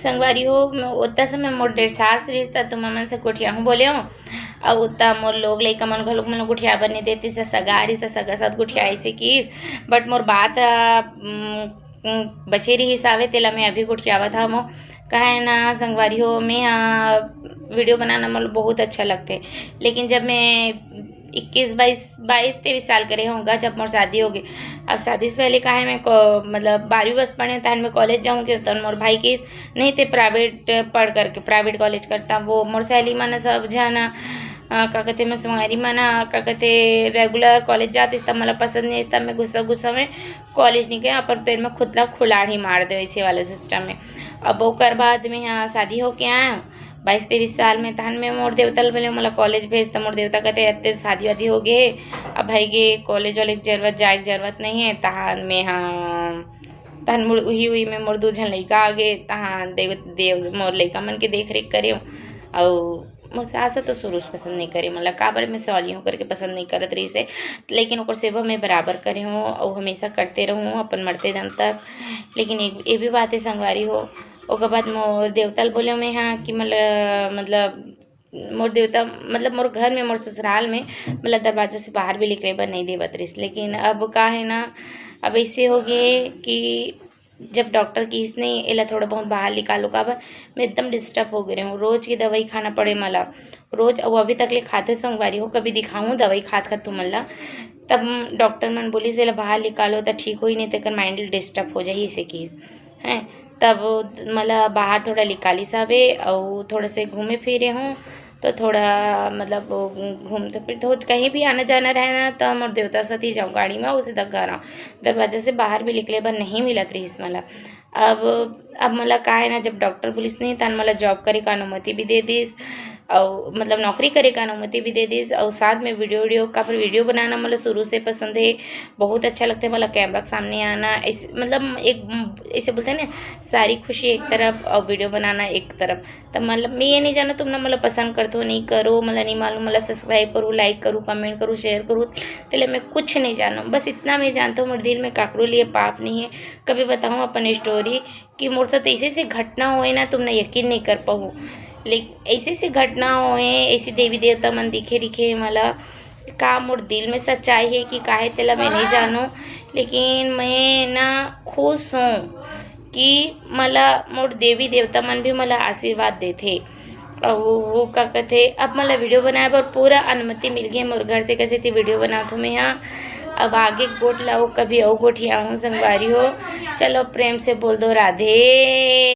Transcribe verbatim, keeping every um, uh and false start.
संगवारी हो, मैं ओतका समय मोर डेढ़ सास रिहिस त तुमन मन से गोठियाहूँ बोले हूँ। अउ ओतका मोर लोग लइका मन घलोक मोला गोठिया बर नइ देतिस, सगा रिहिस त सगा साथ गोठियाइस हे किस। But मोर बात ह, उम, उम, बचे रिहिस हावे, तेला मैं अभी गोठियावत हवं। काहे ना संगवारी हो, मैं ह वीडियो बनाना मोला बहुत अच्छा लगथे, लेकिन जब मैं इक्कीस, बाईस, बाईस तेईस साल के रहे होंगा जब मोर शादी होगे। अब शादी से पहले काहे मैं को-, मतलब बारहवीं बस पढ़े, तहन मैं कॉलेज जाऊँ के, तहन मोर भाई किस, नहीं ते प्राइवेट पढ़ करके, प्राइवेट कॉलेज करता। वो मोर सहेली मन सब झन, अ, का कहते, मैं संगवारी मन, का कहते, रेगुलर कॉलेज जातिस, तब मोला पसंद नहीं, तब मैं गुस्सा गुस्सा में कॉलेज नहीं गए, अपन पैर में खुद ला खुलाड़ी मार दे, ऐसे वाला सिस्टम में। अब ओकर बाद में यहाँ शादी होके आया, बाईस तेईस साल में, तहन मैं मोर देवता ल बोले, "मोला कॉलेज भेज," त मोर देवता कहते, "अब ते शादी वादी हो गे, अब भाई गे कॉलेज वॉलेज जरूरत, जाए के जरूरत नहीं है।" तहन मैं, हाँ, तहन मोर उही, उही में मोर दू झन लइका आ गे, तहन देव, देव, मोर लइका मन के देख रेख करे हूँ। अउ मोर सास ह तो शुरू से पसंद नहीं करे मोला, काबर मैं सौली हूँ करके पसंद नहीं करत रहिस हे, लेकिन ओकर सेवा मैं बराबर करे हूँ, अउ हमेशा करते रहूँ अपन मरते दम तक। लेकिन एक, ये भी बात है संगवारी हो, ओकर बाद मोर देवता ल बोले मैं हाँ कि मोला, मतलब, मोर देवता, मतलब, मोर घर में, मोर ससुराल में, मतलब, दरवाजा से बाहर भी निकले बर नहीं देवत रहिस। लेकिन अब का है ना, अब ऐसे हो गए कि जब डॉक्टर किस नहीं, एला थोड़ा बहुत बाहर निकालो, काबर मैं एकदम डिस्टर्ब हो गए रहूँ। रोज की दवाई खाना पड़े मला, रोज। अउ अभी तक ले खाते संगवारी हो, कभी दिखाऊँ दवाई खात खात तुमन ला। तब डॉक्टर मन बोलिस, "एला बाहर निकालो, त ठीक होई, नहीं तेकर माइंड डिस्टर्ब हो जाही," इसे किस हैं। तब मला बाहर थोड़ा निकालिस हवे, अउ थोड़ा से घूमे फिरे हूँ, तो थोड़ा, मतलब, घूमते फिरते हो, कहीं भी आना जाना रहे ना, तो मोर देवता साथ ही जाऊँ गाड़ी में, उसे तक घर आऊँ। दरवाजा से बाहर भी निकले बर नहीं मिलत रहिस मला। अब, अब मोला का है ना, जब डॉक्टर बोलिस नहीं, तहन मोला जॉब करे का अनुमति भी दे दिस, अउ, मतलब, नौकरी करे का अनुमति भी दे दिस, अउ साथ में वीडियो, वीडियो, काबर वीडियो बनाना मोला शुरू से पसंद है, बहुत अच्छा लगता है मोला कैमरा के सामने आना। ऐसे, मतलब, एक, ऐसे बोलते हैं ना, सारी खुशी एक तरफ और वीडियो बनाना एक तरफ। त मतलब, मैं ये नहीं जानव तुमन मोला पसंद करथो, नहीं करो, मोला नहीं मालूम, मोला सब्सक्राइब करू, लाइक करू, कमेंट करू, शेयर करू, तेला मैं कुछ नहीं जानव। बस इतना मैं जानथों, मोर दिल में काकरो लिए पाप नहीं है। कभी बताऊँ अपन स्टोरी कि मोर साथ ऐसे ऐसे घटना होए ना, तुमन यकीन नहीं कर पाहू। लेकिन ऐसे ऐसे घटना होए, ऐसे देवी देवता मन दिखे दिखे मला, का मोर दिल में सच्चाई है कि का है, तेला मैं नहीं जानव, लेकिन मैं ना खुश हूँ कि मला मोर देवी देवता मन भी मला आशीर्वाद देथे। अउ वो, वो का कथे, अब मला वीडियो बनाए बर पूरा अनुमति मिल गई मोर घर से, कैसे थी वीडियो बनात हूँ मैं यहाँ। अब आगे गोठ ला वो कभी अउ गोठियाहूँ संगवारी हो। चलो, प्रेम से बोल दो राधे।